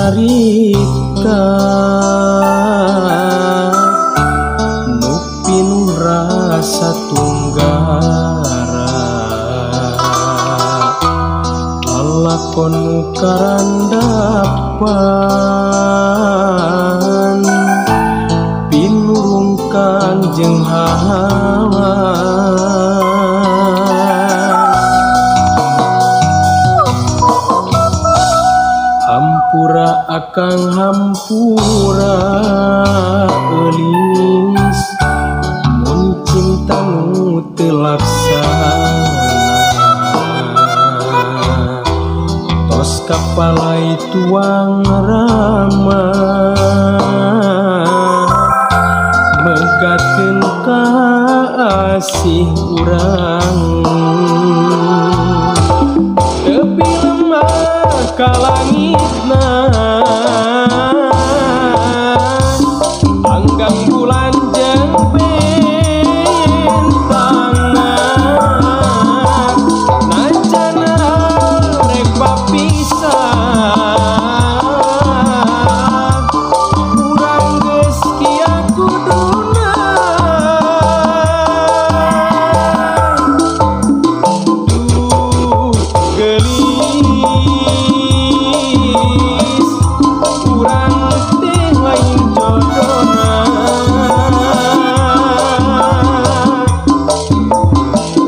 Carita nu pinuh rasa tunggara, lalakon nu karandapan, pinurungkan jeung hawa. Hampura akang, hampura eulis, mun cinta nu teu laksana. Tos kapalai tuang rama, megatkeun kaasih urang. Tepi lemah ka langitna, anggang bulan jeung bintangna. Najan rek papisah, urang geus kieu kuduna. Duh geulis, urang teh lain jodona.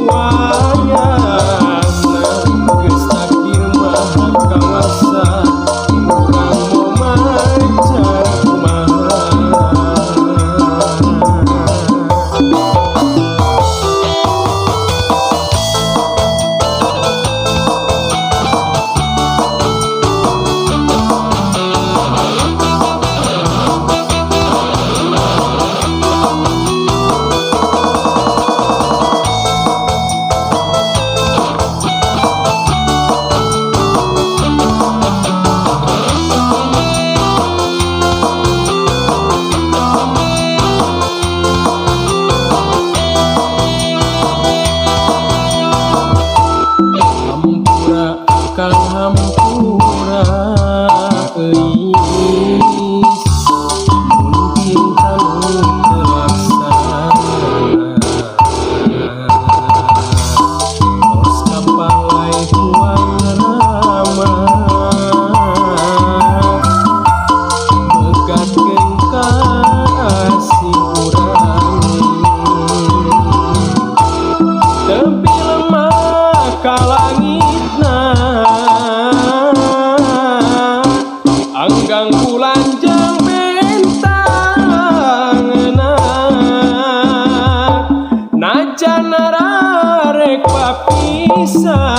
Wayahna geus takdir Maha Kawasa, urang moal macar kumaha. Hampura akang, hampura euis, mun cinta nu teu laksana. Tos kapalai tuang rama, megatkeun kaasih urang. Tepi lemah ka langitna, anggang bulan jeung bintangna. Najan rarek papisah,